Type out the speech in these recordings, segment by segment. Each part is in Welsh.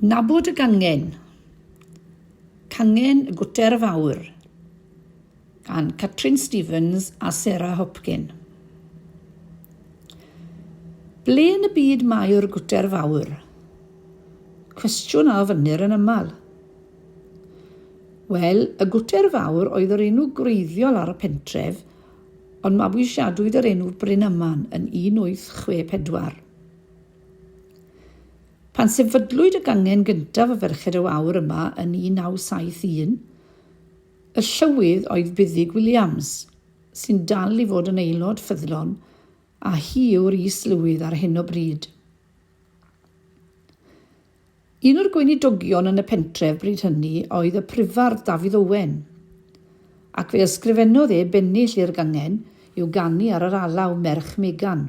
Nabod y gangen. Cangen y Gwter Fawr gan Catrin Stevens a Sarah Hopkin. Ble yn y byd mae'r Gwter Fawr? Cwestiwn a ofynnir yn aml. Wel, y Gwter Fawr oedd yr enw gwreiddiol ar y pentref, ond mabwysiadwyd yr enw Brynaman yn 1864. Pan sefydlwyd y gangen gyntaf o Ferched y Wawr yma yn 1971, y llywydd oedd Buddug Williams, sy'n dal i fod yn aelod ffyddlon a hi yw'r is-lywydd ar hyn o bryd. Un o'r gweinidogion yn y pentref bryd hynny oedd y Prifardd Dafydd Owen, ac fe ysgrifennodd e bennill i'r gangen i'w ganu ar yr alaw Merch Megan.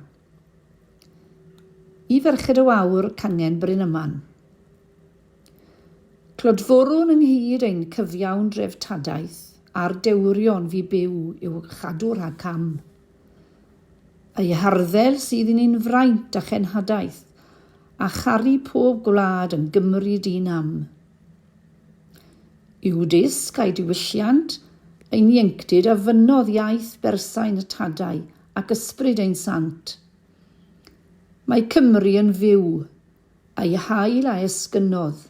I Ferched y Wawr, cangen Brynaman. Clodforwn ynghyd ein cyfiawn dreftadaeth a'r dewrion fu byw i'w chadw rhag cam. Ei harddel sydd i ni'n fraint a chenhadaeth, a charu pob gwlad yn Gymru di-nam. I'w dysg a'i diwylliant, ein ienctid a fynnodd iaith bersain y tadau ac ysbryd ein sant. Mae Cymru yn fyw, a'i haul a esgynnodd.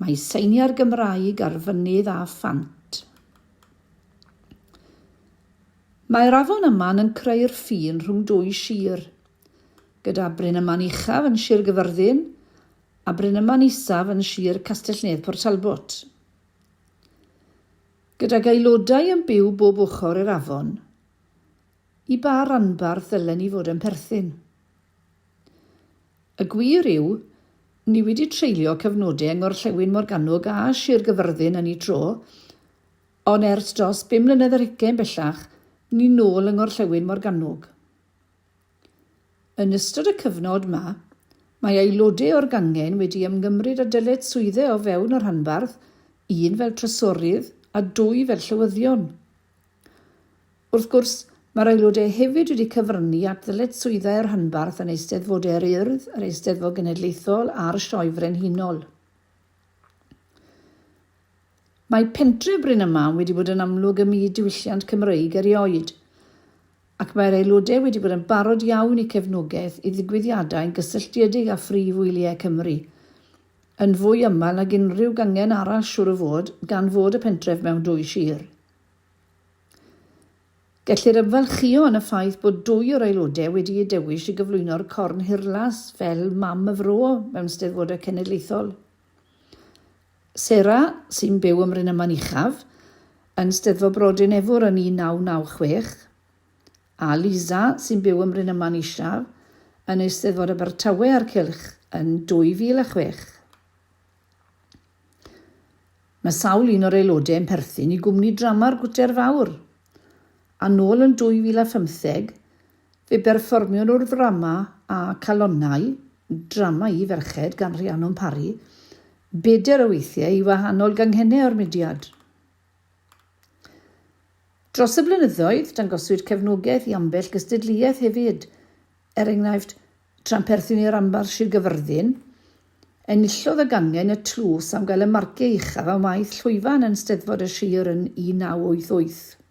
Mae seiniau'r Gymraeg ar fynydd a phant. Mae'r afon Aman yn creu'r ffin rhwng dwy sir, gyda Bryn Aman Uchaf yn Sir Gyfyrddin a Bryn Aman Isaf yn Sir Castell-nedd Port Talbot. Gydag aelodau yn byw bob ochr i'r afon, i ba ranbarth ddylen ni fod yn perthyn? Y gwir yw, ni wedi treulio cyfnodau yng Ngorllewin Morgannwg a Sir Gyfyrddin yn eu tro, ond ers dros bum mlynedd ar hugain bellach, ni nôl yng Ngorllewin Morgannwg. Yn ystod y cyfnod 'ma, mae aelodau o'r gangen wedi ymgymryd â dyletswyddau o fewn y rhanbarth, un fel trysorydd a dwy fel llywyddion. Wrth gwrs, mae'r aelodau hefyd wedi cyfrannu at ddyletswyddau'r rhanbarth yn Eisteddfodau'r Urdd, yr Eisteddfod Genedlaethol a'r Sioe Frenhinol. Mae pentref Bryn Aman wedi bod yn amlwg ym myd diwylliant Cymreig erioed, ac mae'r aelodau wedi bod yn barod iawn i cefnogaeth i ddigwyddiadau'n gysylltiedig â phrif wyliau Cymru, yn fwy aml nag unrhyw gangen arall siŵr o fod, gan fod y pentref mewn dwy sir. Gellir ymfalchïo yn y ffaith bod dwy o'r aelodau wedi eu dewis i gyflwyno'r Corn Hirlas fel Mam y Fro mewn Steddfodau Cenedlaethol. Sarah, sy'n byw ym Mryn Aman Uchaf, yn Steddfod Bro Dinefwr yn 1996, a Lisa, sy'n byw ym Mryn Aman Isaf, yn Eisteddfod Abertawe a'r Cylch yn 2006. Mae sawl un o'r aelodau yn perthyn i gwmni drama'r Gwter Fawr, a nôl yn 2015, fe berfformion nhw'r ddrama A Calonnau, drama i ferched gan Rhiannon Parry, bedair o weithiau i wahanol ganghennau o'r mudiad. Dros y blynyddoedd, dangoswyd cefnogaeth i ambell gystadleuaeth hefyd, er enghraifft, Tra'n perthyn i ranbarth Sir Gyfyrddin, enillodd y gangen y tlws am gael y marciau uchaf am waith llwyfan yn Steddfod y Sir yn 1988.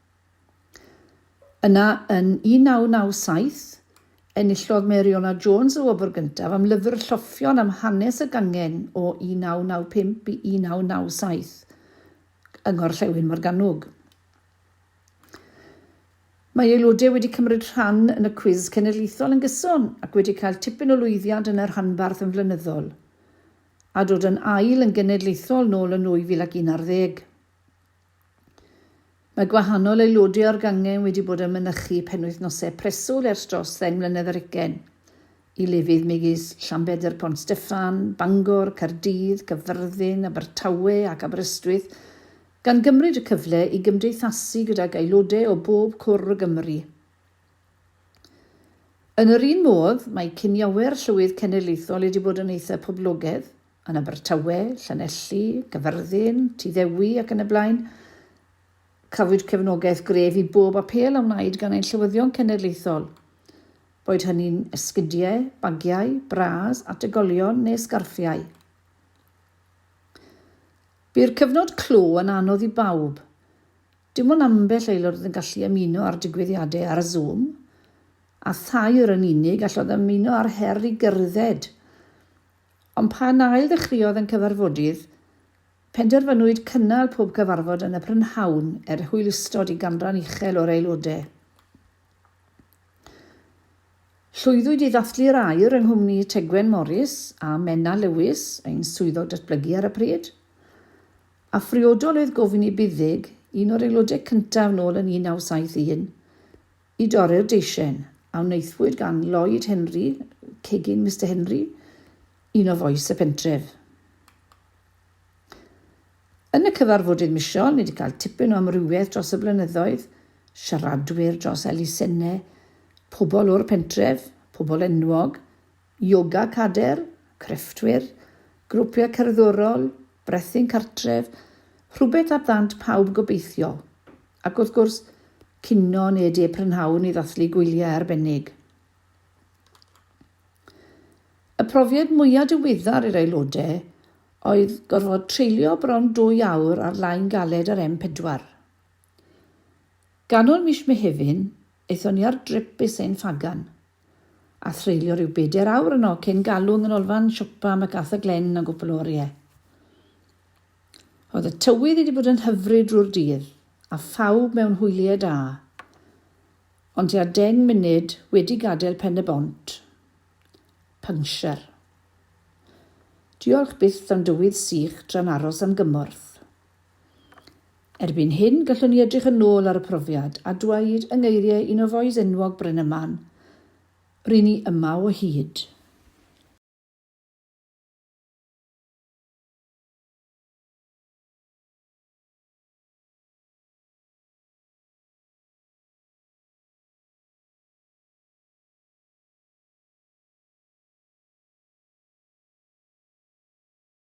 Yna, yn 1997, enillodd Meiriona Jones y wobr gyntaf am lyfr lloffion am hanes y gangen o 1995 i 1997 yng Nghorllewin Morgannwg. Mae aelodau wedi cymryd rhan yn y cwis cenedlaethol yn gyson ac wedi cael tipyn o lwyddiant yn y rhanbarth yn flynyddol, a dod yn ail yn genedlaethol nôl yn 2011. Mae gwahanol aelodau o'r gangen wedi bod yn mynychu penwythnosau preswyl ers dros ddeng mlynedd ar hugain, i lefydd megis Llanbedr Pont Steffan, Bangor, Caerdydd, Caerfyrddin, Abertawe ac Aberystwyth, gan gymryd y cyfle i gymdeithasu gydag aelodau o bob cwr o Gymru. Yn yr un modd, mae ciniawer Llywydd Cenedlaethol wedi bod yn eitha poblogaidd, yn Abertawe, Llanelli, Caerfyrddin, Tŷ Ddewi ac yn y blaen. Cafwyd cefnogaeth gref i bob apêl a wnaed gan ein Llywyddion Cenedlaethol, boed hynny'n esgidiau, bagiau, bras, ategolion neu sgarffiau. Bu'r cyfnod clo yn anodd i bawb. Dim ond ambell aelod oedd yn gallu ymuno â'r digwyddiadau ar Zoom, a thair yn unig allodd ymuno â'r her i gerdded. Ond pan ail ddechreuodd ein cyfarfodydd, penderfynwyd cynnal pob cyfarfod yn y prynhawn er hwylustod i ganran uchel o'r aelodau. Llwyddwyd i ddathlu'r aur yng nghwmni Tegwen Morris a Menna Lewis, ein Swyddog Datblygu ar y pryd. A phriodol oedd gofyn i Buddug, un o'r aelodau cyntaf nôl yn 1971, i dorri'r deisen, a wnaethpwyd gan Lloyd Henry, cegin Mister Henry, un o fois y pentref. Yn y cyfarfodydd misol, ni wedi cael tipyn o amrywiaeth dros y blynyddoedd, siaradwyr dros elusennau, pobl o'r pentref, pobl enwog, yoga cader, crefftwyr, grwpiau cerddorol, brethyn cartref, rhywbeth at ddant pawb gobeithio, ac wrth gwrs, cinio neu de prynhawn i ddathlu gwyliau arbennig. Y profiad mwyaf diweddar i'r aelodau oedd gorfod treulio bron dwy awr ar lain galed yr M4. Ganol mis Mehefin, aethon ni ar drip i Sain Ffagan, a threulio rhyw bedair awr yno cyn galw yng nghanolfan siopa MacArthur Glen am gwpl o oriau. Oedd y tywydd wedi bod yn hyfryd drwy'r dydd, a phawb mewn hwyliau da. Ond tua deng munud wedi gadael Pen-y-bont, puncture. Diolch byth am dywydd sych tra'n aros am gymorth. Erbyn hyn gallwn ni edrych yn ôl ar y profiad a dweud yng ngeiriau un o fois enwog Brynaman, Ry'n ni yma o hyd.